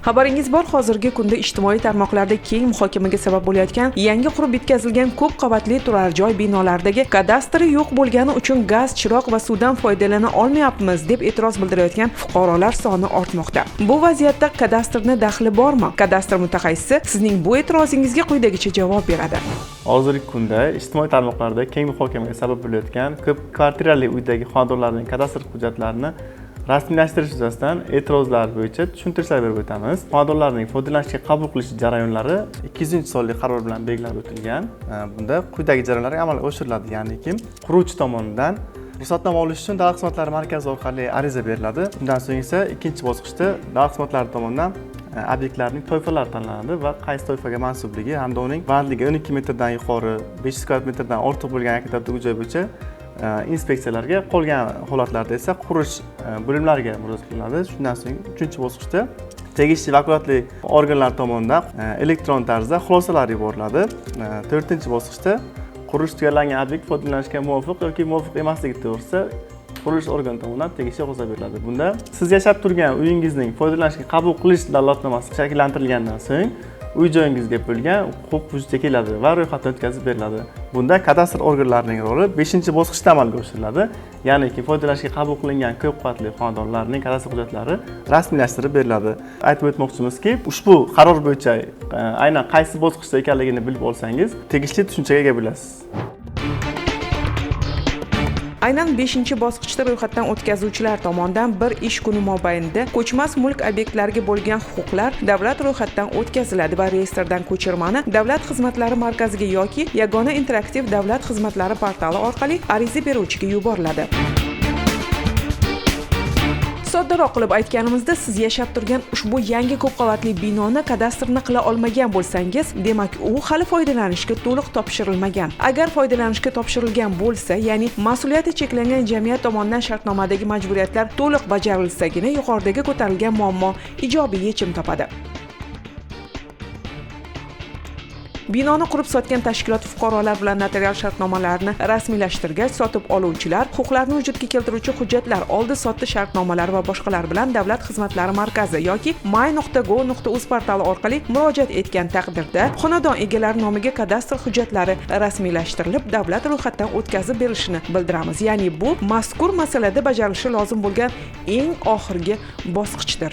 Xabaringiz bor, hozirgi kunda ijtimoiy tarmoqlarda keng muhokamaga sabab bo'layotgan yangi qurib bitkazilgan ko'p qavatli turar joy binolaridagi kadastri yo'q bo'lgani uchun gaz, chiroq va suvdan foydalana olmayapmiz deb e'tiroz bildirayotgan fuqarolar soni ortmoqda. Bu vaziyatda kadastrni daxli bormi? Kadastr mutaxassisi sizning bu e'tirozingizga quyidagicha javob beradi. Hozirgi kunda ijtimoiy tarmoqlarda keng muhokamaga sabab bo'layotgan ko'p kvartirali uydagi xonadonlarning kadastr hujjatlarini rasmiylashtirish yuzasidan e'tirozlar bo'yicha tushuntirishlar berib o'tamiz. Xonadonlarning foydalanishga qabul qilish jarayonlari 200-sonli qaror bilan belgilab o'tilgan. Bunda quyidagi jarayonlar amalga oshiriladi, ya'niki quruvchi tomonidan ruxsatnoma olish uchun davlat xizmatlari markazi orqali ariza beriladi. Undan so'ng esa ikkinchi bosqichda davlat xizmatlari tomonidan obyektlarning toifalari tanlanadi va qaysi toifaga mansubligi hamda uning bandligi 12 metrdan yuqori, 500 kvadrat metrdan ortiq bo'lgan yakka uy joy bo'yicha inspeksiyalarga, qolgan holatlarda esa qurish bo'limlariga murojaat qilinadi. Shundan so'ng uchinchi bosqichda tegishli vakolatli organlar tomonidan elektron tarzda xulosalar yuboriladi. To'rtinchi bosqichda qurilish tugallangan obyekt foydalanishga muvofiq yoki muvofiq emasligi to'g'risida qurilish organi tomonidan tegishli xulosa beriladi. Bunda siz yashab turgan uyingizning foydalanishga qabul qilish dalolatnomasi shakllantirilgandan so'ng uy joyingizga bo'lgan huquq vujudga keladi va ro'yxatdan o'tkazib beriladi. Bunda kadastr organlarining roli 5-bosqichda amalga oshiriladi. Ya'niki foydalanishga qabul qilingan ko'p qavatli xonadonlarning kadastr hujjatlari rasmiylashtirib beriladi. Aytib o'tmoqchimizki, ushbu qaror bo'yicha aynan qaysi bosqichda ekanligini bilib olsangiz, tegishli tushunchaga ega bo'lasiz. Aynan 5-bosqichda ro'yxatdan o'tkazuvchilar tomonidan bir ish kuni mobaynida ko'chmas mulk obyektlariga bo'lgan huquqlar davlat ro'yxatdan o'tkaziladi va reyestrdan ko'chirmani davlat xizmatlari markaziga yoki yagona interaktiv davlat xizmatlari portali orqali ariza beruvchiga yuboriladi. Soddaroq qilib aytganimizda, siz yashab turgan ushbu yangi ko'p qavatli binoni kadastrni qila olmagan bo'lsangiz, demak u hali foydalanishga to'liq topshirilmagan. Agar foydalanishga topshirilgan bo'lsa, ya'ni mas'uliyati cheklangan jamiyat tomonidan shartnomadagi majburiyatlar to'liq bajarilsagina yuqoridagi ko'tarilgan muammo ijobiy yechim topadi. Binoni qurib sotgan tashkilot fuqarolar bilan notarial shartnomalarni rasmiylashtirgach, sotib oluvchilar huquqlarni vujudga keltiruvchi hujjatlar, oldi-sotdi shartnomalari va boshqalar bilan davlat xizmatlari markazi yoki my.gov.uz portali orqali murojaat etgan taqdirda xonadon egalari nomiga kadastr hujjatlari rasmiylashtirilib, davlat ro'yxatdan o'tkazib berilishini bildiramiz. Ya'ni bu mazkur masalada bajarilishi lozim bo'lgan eng oxirgi bosqichdir.